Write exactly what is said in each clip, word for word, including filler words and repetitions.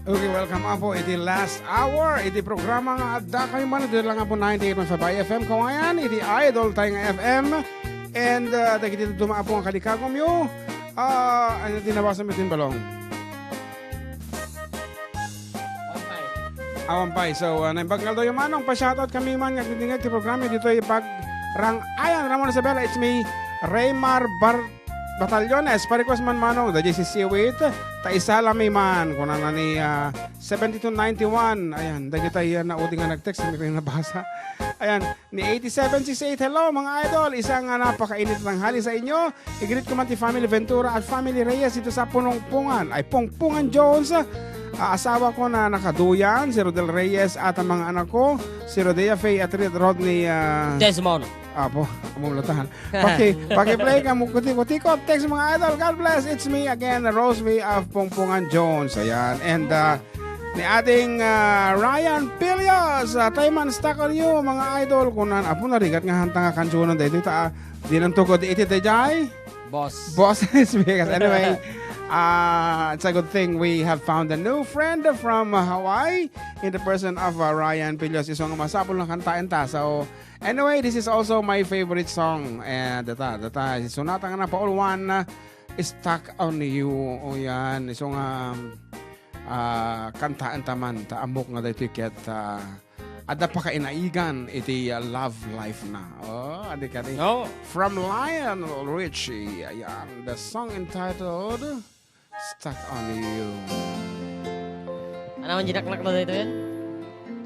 Okay, welcome, Apo, iti last hour iti programa nga adda kami man iti lang, Apo, ninety-eight point five I F M Kawayan, iti Idol tayo nga F M. And, uh, dagiti duma, Apo, nga kalikagom yo. Ah, ano, di nabasa mo din balong? Awan pay. So, uh, naimbag nga aldaw yo, Manong, pa-shoutout kami man nga agdingdingag ti programa ditoy Bagrang Ayan, Ramon Isabela. It's me, Raymar Bar-, Batallones. Pa-request man, Manong, da J C C wait. Ta isala mi man, kunana ni, ah, seventy-two ninety-one. Ayan, dagita yan na udi nga nag-text, hindi ko yung nabasa. Ayan, ni eighty-seven sixty-eight, hello, mga idol. Isa nga napakainit na tanghali sa inyo. I-greet ko man ti family Ventura at family Reyes dito sa Punongpungan. Ay, Pongpongan Jones. Ah, asawa ko na nakaduyan, si Rodel Reyes at ang mga anak ko, si Rodea Faye at Red Rodney, ah, Desmond. Apo, amulatahan. Paki-, paki-play ka mo, kuti-, kutikot. Thanks, mga idol. God bless. It's me again, Rose V of Pongpongan Jones. Ayan. And, ah, ni ating, ah, Ryan Pilios, ah, Tayman Stock on You, mga idol. Kunan, apo, narigat nga hanta nga kansunan dito. Ta, ah, di nang tukod iti dayjay. Boss. Boss is because anyway, uh, it's a good thing we have found a new friend from, uh, Hawaii in the person of, uh, Ryan Pilios. Isu nga masapul nga kantaen ta. So, anyway, this is also my favorite song. And data, data, si Sonata nga napauluan, uh, Stuck on You. O yan, isu nga, um, ah, kantaen ta man, ta ammok nga daytoy ket, ah, adda pakainaigan iti, ah, love life na. Oh, adi kadi. No. From Lionel Richie, ayan, the song entitled Stuck on You. Ano man dinaknak na dito yan?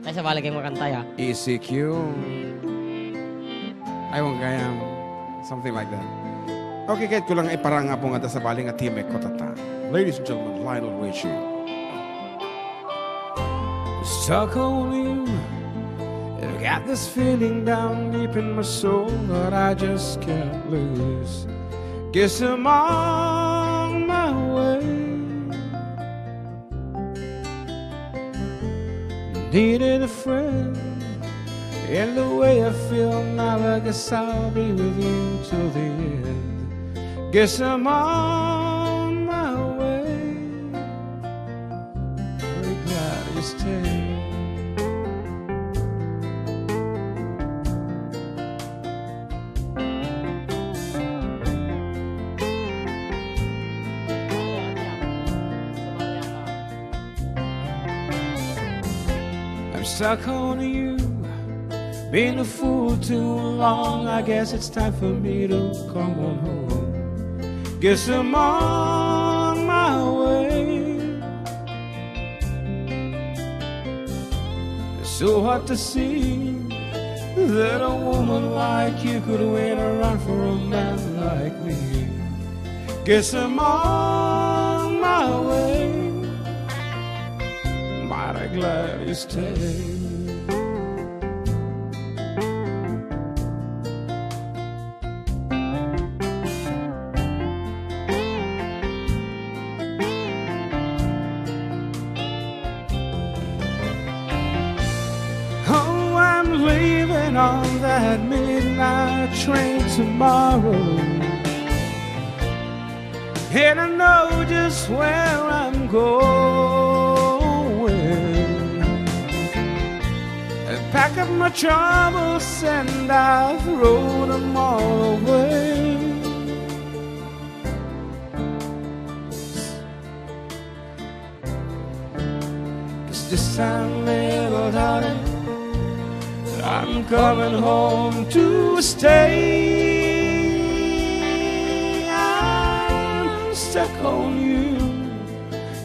Ay, sa balik yung makanta, ya. E C Q. Ay, wag kaya. Something like that. Okay, kahit ko lang iparang nga po nga ta sa bali nga timek ko tata. Ladies and gentlemen, Lionel Richie. Stuck on you. I've got this feeling down deep in my soul that I just can't lose. Guess I'm on my way. Needed a friend, and the way I feel now, I guess I'll be with you till the end. Guess I'm on my way. Very glad you stayed. I'm stuck on you. Been a fool too long. I guess it's time for me to come on home. Guess I'm on my way. It's so hard to see that a woman like you could wait around for a man like me. Guess I'm on my way. Mighty glad you stayed. Oh, I'm leaving on that midnight train tomorrow. And I know just where I'm going. I pack up my troubles and I throw them all away. 'Cause this time, little darling, I'm coming home to stay. I'm stuck on you.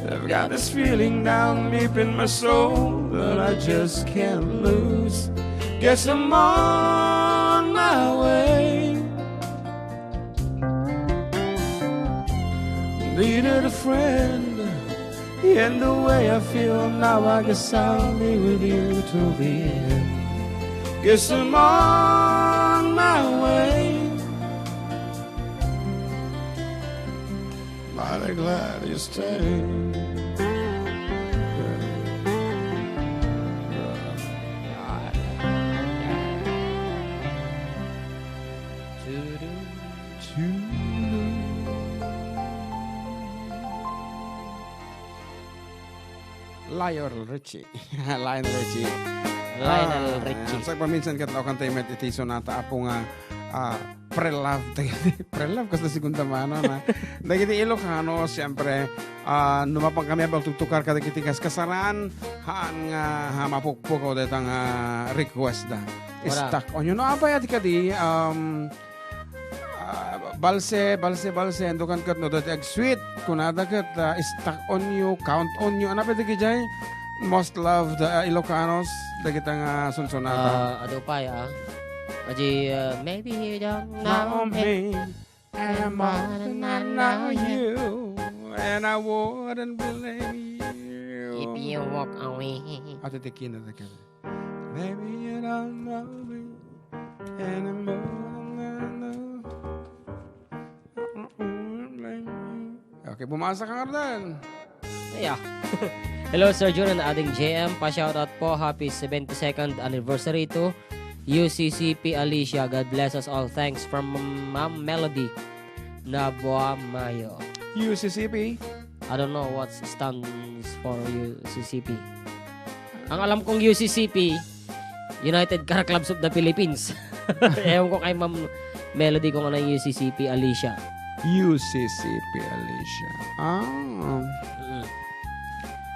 I've got this feeling down deep in my soul that I just can't lose. Guess I'm on my way. Needed a friend, and the way I feel now, I guess I'll be with you till the end. Guess I'm on my way. Mighty glad you stayed. Lionel Richie. Lionel Richie. Lionel Ah, Richie. Sa paminsan ket, o, kantay met iti sonata, apo nga, ah, pre-love. Pre-love, kasta segunda mano na. Dagiti Ilocano, siyempre, ah, no mapan kami a agtuktukar kadagiti kaskasaran, haan nga, ha, mapukpukaw dayta nga request da. Wala. Stuck on you. No, apay, adi kadi, um, ah, balse, balse, balse, and dukan ket no, dati ag-sweet, kunada ket, ah, stuck on you, count on you. Ano pa dagiti jay? Most loved, ah, Ilocanos, dagita nga sunsonata. Ah, adu pay, ah. Aji, ah, maybe you don't know me. Know me. And more than I know you. And I wouldn't blame you. If you walk away. Ate, tikina, tikina. Maybe you don't know me anymore than I know. Okay, bumasa ka, Ardan. Yeah. Hello, Sir Jun and Ading J M. Pa-shoutout po, happy seventy-second anniversary to U C C P Alicia. God bless us all. Thanks from Ma'am Melody Nabuamayo. U C C P? I don't know what stands for U C C P. Ang alam kong U C C P, United Car Clubs of the Philippines. Ewan ko kay Ma'am Melody kung ano yung U C C P, Alicia. U C C P, Alicia. Ah. Mm.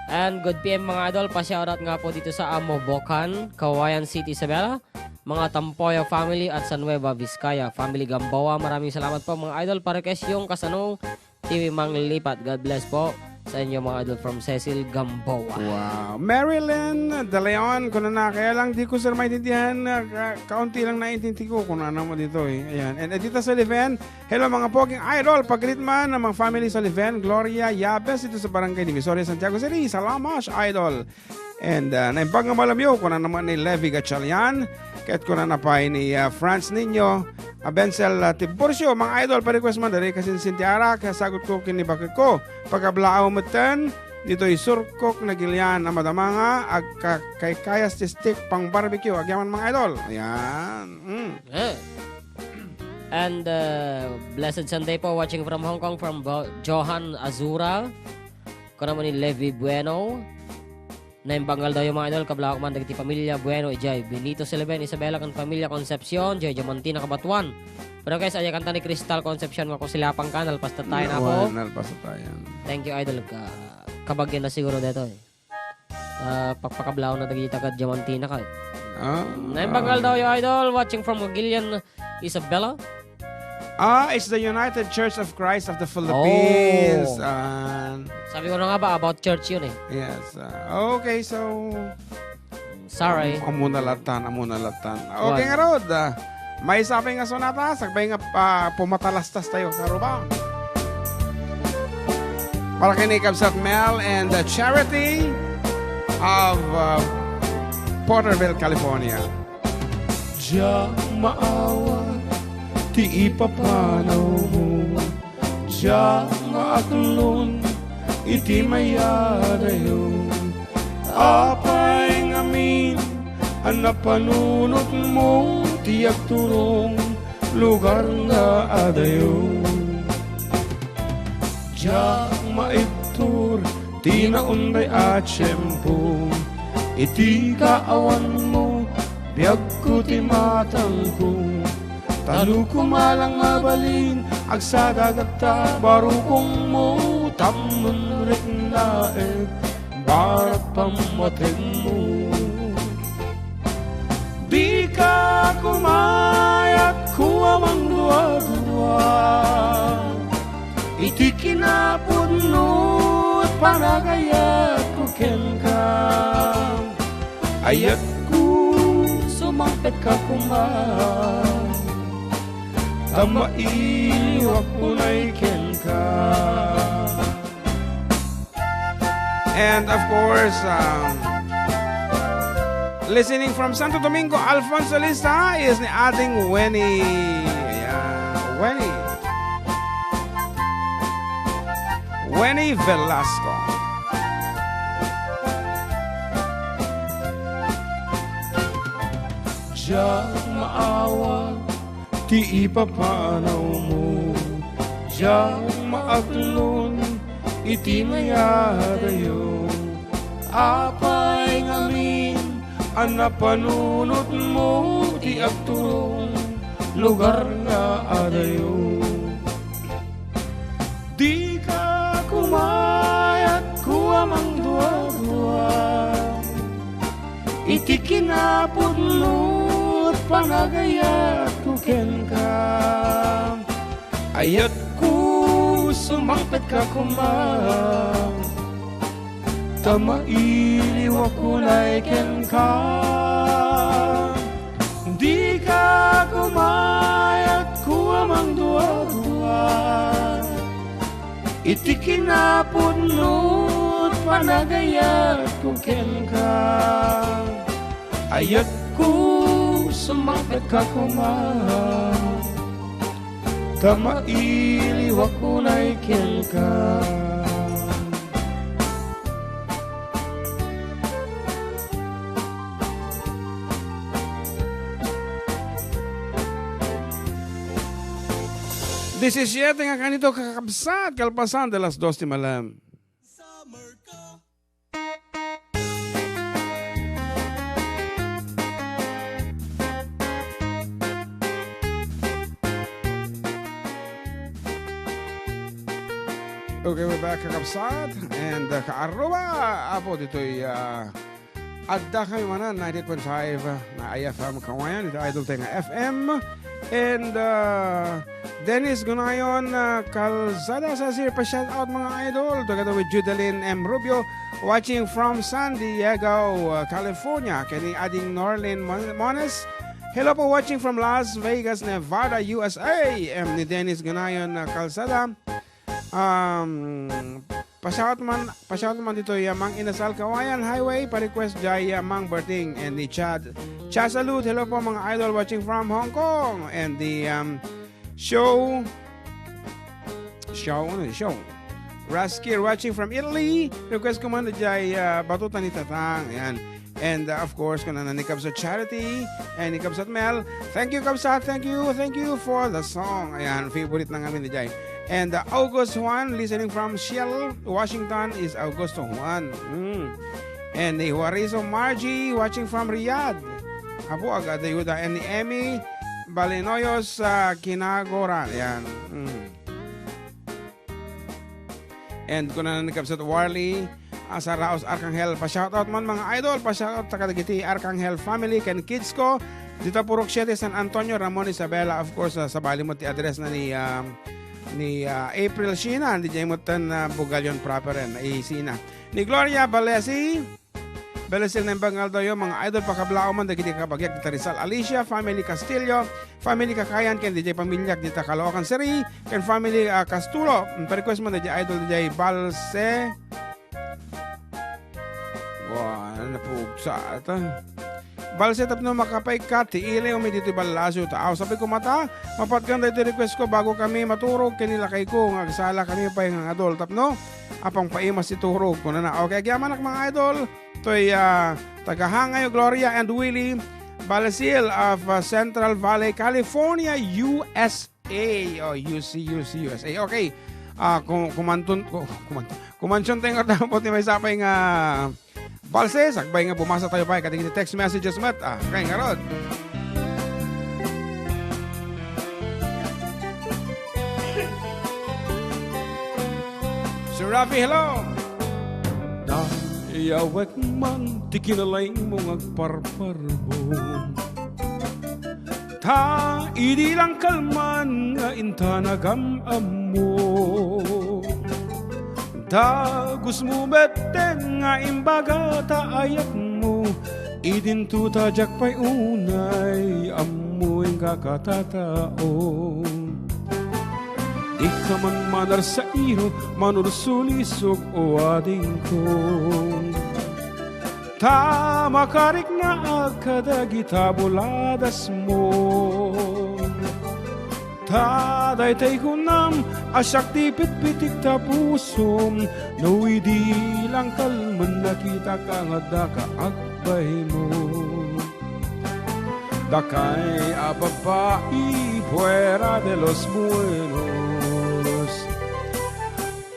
And good P M, mga idol. Pa-shoutout nga po dito sa Amobocan, Cauayan City, Isabela. Mga Tampoyo family at sa Nueva Vizcaya family, Gamboa. Maraming salamat po, mga idol. Pa-request yung Kasanong T V Manglipat. God bless po sa inyo, mga idol, from Cecil Gamboa. Wow. Marilyn De Leon, kunana, kaya lang di ko, sir, maintindihan. Ah, ka-, kaunti lang naintindi ko kung ano mo dito, eh. Ayan. And Edita Sullivan, hello, mga poging idol. Pag-greet man ng mga family Sullivan, Gloria Yabes, dito sa Barangay Divisoria, Santiago City. Salamat, idol. And, ah, naimbag nga malamyo, kuna naman ni Levi Gatchalian, ket kuna na pay ni, ah, Franz Niño, ah, Bensel, ah, Tiburcio, mga idol, pa-request man, diri kasinsintiara, kasagot ko, kinibakit ko, pagkablaaw metten, ditoy surkok na gilian, a madama nga, agka-, kay kayas ti stick, pang barbecue, agyaman, mga idol. Ayan. Mm. Eh. And, uh, blessed Sunday po, watching from Hong Kong, from Bo-, Johan Azura. Kuna man ni Levi Bueno. Naimbag nga aldaw, mga idol, kablaaw man dagiti pamilya Bueno, idiay Benito Silven, Isabela, ken pamilya Concepcion, idiay Diamantina, Cabatuan. Pero guys, aya kanta ni Crystal Concepcion nga Kusilapang ka, nalpas ta tayo na ako. Nalpas ta tayo. Thank you, idol. Ka-, kabagyan na siguro dito, eh. Ah, pakpakablaaw na dagiti taga Diamantina kay. Ah, Naimbag nga ah. aldaw, idol, watching from Guillen, Isabela. Ah, it's the United Church of Christ of the Philippines. Oh. And Sabi ko na nga ba, about church yun eh. Yes. Ah, okay, so, Sorry. Amo na latan, amo na latan. Okay, Wan. ngarud, ah, may sabi nga sonata, sakbay nga, ah, pumatalastas tayo sa Aruba. Para kay ni Kabsat Mel and the Charity of, uh, Porterville, California. Diak maawat ti ipapanawmo, diak maaklon iti mayadayo. Apay ngamin a napanunotmo ti agturong lugar nga adayo. Diak maibtur ti naunday a tiempo, iti kaawanmo, biagko ti matangko. Ta no koma lang mabalin, agsadagakta, barukongmo, tammon riknaek, barat pammatenmo. Dika kumayat ko a mangduadua iti kinapudno et panagayatko kenka. Ayatko, sumangpetka koma, ta mailiwak unay kenka. And of course, um, listening from Santo Domingo, Alfonso Lista is ni Ading Wenny. Ayan, Wenny. Wenny Velasco. Diak maawat ti ipapanawmo, diak maaklon iti mayadayo. Apay ngamin a napanunotmo ti agturong lugar nga adayo? Dika kumayat ko a mangduadua iti kinapudno panagayatko kenka. Ayatko, sumangpetka koma, ta mailiwak unay kenka. Dika kumayat ko a mangduadua iti kinapudno panagayatko kenka. Ayatko, sumangpetka koma, ta mailiwak unay kenka. Disisiete nga kanito, kakabsat, kalpasan de las dos ti malem. Okay, we're back, kakabsat. And, uh, kaarruba, apo, ditoy, uh, adda kami manen, ninety-eight point five, uh, na I F M Kawayan, iti idol tayo nga F M. And, uh, Dennis Gunayon, uh, Calzada Sasir, pa-shout out, mga idol, together with Judeline M Rubio, watching from San Diego, uh, California. Ken ni Ading Norlin Mon-, Mones. Hello po, watching from Las Vegas, Nevada, U S A. Em, ni Dennis Gunayon, uh, Calzada. Um, pa-shout man, pa-shout man ditoy, uh, Mang Inasal Kawayan Highway, pa-request jay, uh, Mang Berting and ni Chad. Chad Salud, hello po, mga idol, watching from Hong Kong. And the, um, show, show, ano, show. Raskir watching from Italy. Request ko man jay, uh, Batuta ni Tatang. Ayan. And, uh, of course, kuna ni Kabsat Charity and ni Kabsat Mel. Thank you, Kabsat. Thank you. Thank you for the song. Ayan, favorite na ngamin ni Jai. And, uh, August Juan, listening from Seattle, Washington, is Augusto Juan. Mm. And ni Juarizo Margie, watching from Riyadh. Apo, agad ayuda. And ni Emmy Balenoyos, uh, Kinagoran. Ayan. Mm. And kuna ni Kabsat Warley, ah, Saraos Arcangel, pa-shoutout man, mga idol, pa-shoutout ta kadagiti Arcangel family ken kids ko. Dita Purok siete, San Antonio, Ramon Isabela. Of course, ah, sabali met ti address na ni, ah, ni, ah, April Sheena, diay met ten, ah, Bugallon proper, eh, isina. Ni Gloria Balesi, Balesil, naimbag nga aldawyo, mga idol, pakablaom man dagiti kabagiak dita Rizal. Alicia, family Castillo, family Kakayan, ken diay pamiliak dita Caloocan City, ken family, ah, Castulo. Mm, pa-request man diay idol diay Balse. Wa, napugsa ata. Balse tapno makapaikkat ti iliw mi ditoy ballasiw ta. Aw, sabi ko mata, mapatgan daytoy request ko bago kami maturog ken ni lakay ko nga agsala kami pay nga adol tapno apang paimas ti turog, kunana. Okay, agyamanak, mga idol. Toy, ah, taga-Hangayo, Gloria and Willie Balasil of, ah, Central Valley, California, U S A. Oh, U C, U C, U S A. Okay. Ah, ku-, kumantun-, ku-, kumantun-, kumansion tayo nga dapat ni may sapay nga balse, sakbay nga bumasa tayo pa kadagiti text messages met. Ah, kay ngarod. Sir Rafi, hello. Dayawek man ti kinalaing mo nga agparparbong. Ta idi langkal man nga intanagam ammo. Dagus mo metten nga imbaga ta ayatmo. Idinto ta diak pay unay ammo inka katatao. Dika man manarsairo, manursulisog, o adingko. Ta makariknaak kadagita buladasmo. Ta daytay kunam a siak ti pitpitik ta pusom, no idi langkal man nakitak nga addaka agbaymo. Dakay a babbai fuera de los buenos.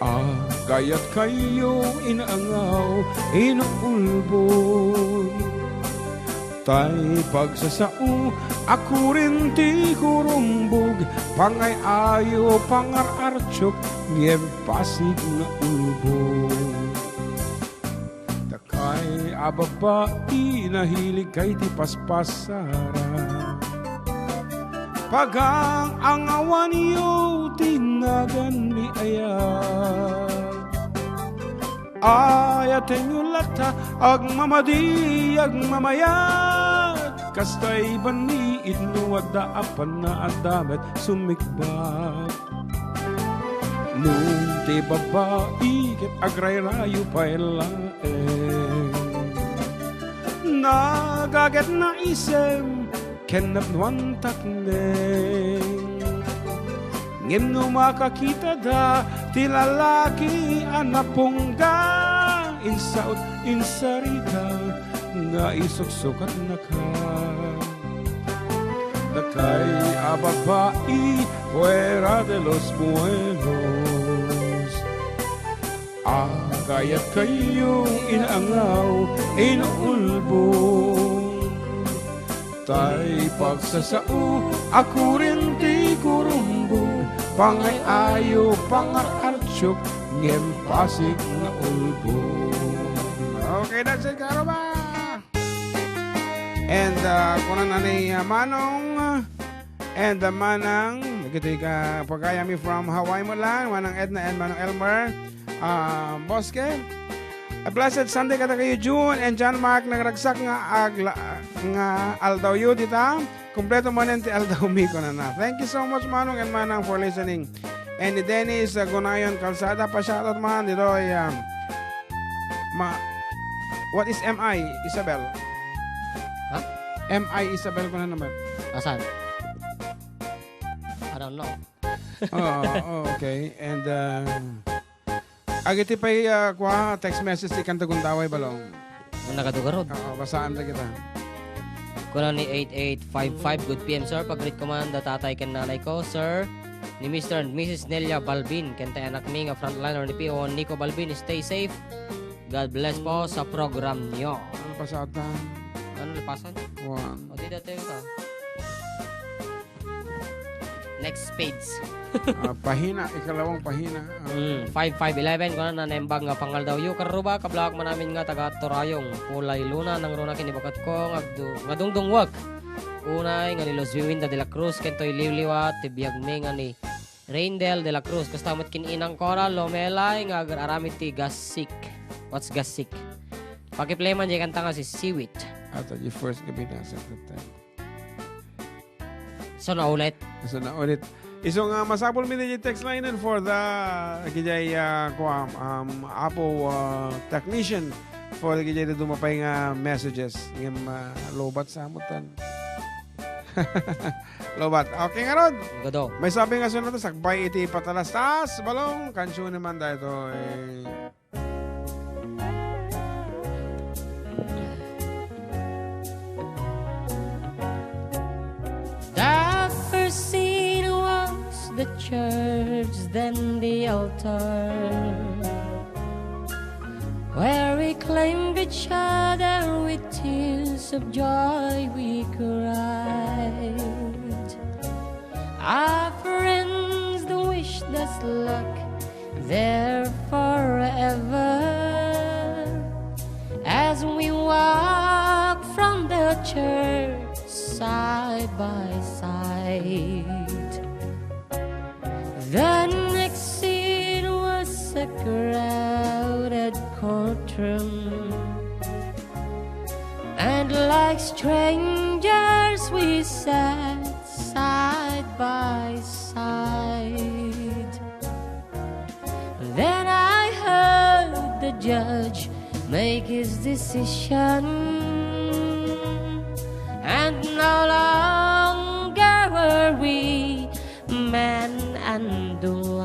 Aga Kayatkayo inangaw, inuulbod. Tay pagsasao a kurin ti kurumbog, pangay-ayo, pangar-artiok, ngem pasig nga ulbod. Dakay a babbai, nahiligkay ti paspasara. Pagang-angawanyo ti naganmi ayat. Ayatenyo latta, agmamadi, agmamayat. Kastay banni itno adda a pannaaddamet sumikbat. Nung ti babbai ket agrayrayo pay laeng, nagagetna isem ken napnuan takneng. Ngem no makakitada ti lalaki a napungga, insaot, insarita nga isuksukatnaka. Dakay a babbai fuera de los buenos. A kayatkayo inangaw, inuulbod. Tay pagsasao a kurin ti kurumbog, pangay-ayo, pangar-artiok, ngem pasig nga ulbod. Okay, that's it, Karuba! And, uh, kunan ni, uh, Manong, uh, and, uh, Manang, dagiti ka-, pagayami from Hawaii met lang, Manang Edna and Manong Elmer, uh, Bosque. A blessed Sunday kadakayo, June and John Mark, nagragsak nga agla-, nga aldawyo dita. Kompleto manen ti aldawmi, kunana. Thank you so much, Manong and Manang, for listening. And ni Dennis, uh, Gunayon Calzada, pa-shoutout man, ditoy, um, Ma-, what is M I, Isabel? Ha? M I, Isabel, kuna naman. Asan? I don't know. Oo, oo, okay. And, uh, agiti pay, uh, kwa, text message ti kan ti gundaway, Balong. Ang nakadugarod. Oo, basaan ta kita. Kuna ni eight eight five five, "Good P M, sir. Pag-greet ko man da tatay ken nanay ko, sir, ni Mister and Missus Nelia Balbin, ken tay anakmi nga frontliner ni P O Nico Balbin. Stay safe." God bless po sa program nyo. Ano pa sa atan? Ano lapasan? One. O, di dati ka. Next page. Ah, pahina, ikalawang pahina. Ah. Mm, five five eleven, kuna na naimbag nga pangaldawyo. Karuba, kablak man amin nga taga Torayong, Pulay Luna, nangruna ken ni baket ko, nga agdu-, nga dungdungwek. Unay, nga ni Luz Winda de la Cruz, ken toy liwliwa, ti biagmi nga ni Raindel de la Cruz, kasta met ken inang Cora Lomelay nga agar-aramid ti gassik. What's gassik? Pakiplay man diay kanta nga si Siwit. Ato, di first nga binasa ko tayo. So, naulit. So, naulit. Isu nga masapul mi diay text line for the, kidiay, ah, kuam, um, Apo, ah, technician for kidiay da dumapay nga messages. Ngem, ah, lobat sa amutan. Lobat. Okay, ngarud. Gado. May sabi nga sunod, sakbay iti patalastas, Balong, kansiyon naman daytoy. The first scene was the church, then the altar, where we claimed each other with tears of joy we cried. Our friends wished us luck there forever as we walk from the church side by side. The next scene was a crowded courtroom, and like strangers we sat side by side. Then I heard the judge make his decision, and no longer were we man and wife.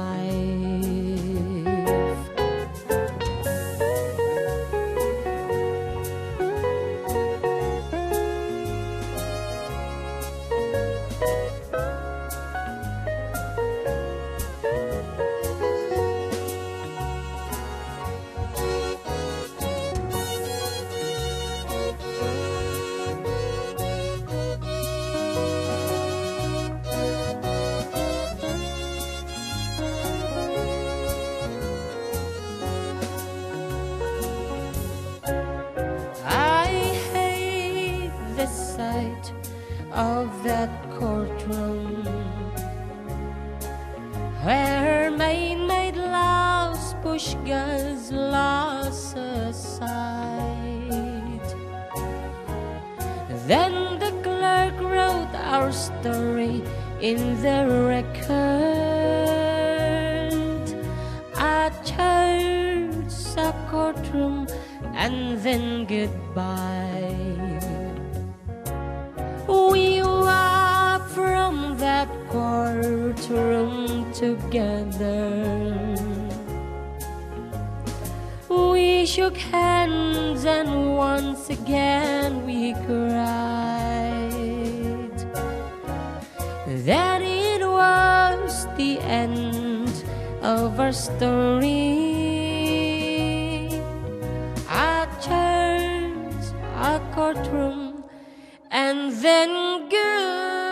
Where my made loves push God's laws aside. Then the clerk wrote our story in the record. A church, a courtroom, and then goodbye. We walked from that courtroom together. We shook hands and once again we cried. Then it was the end of our story. A church, a courtroom, and then good.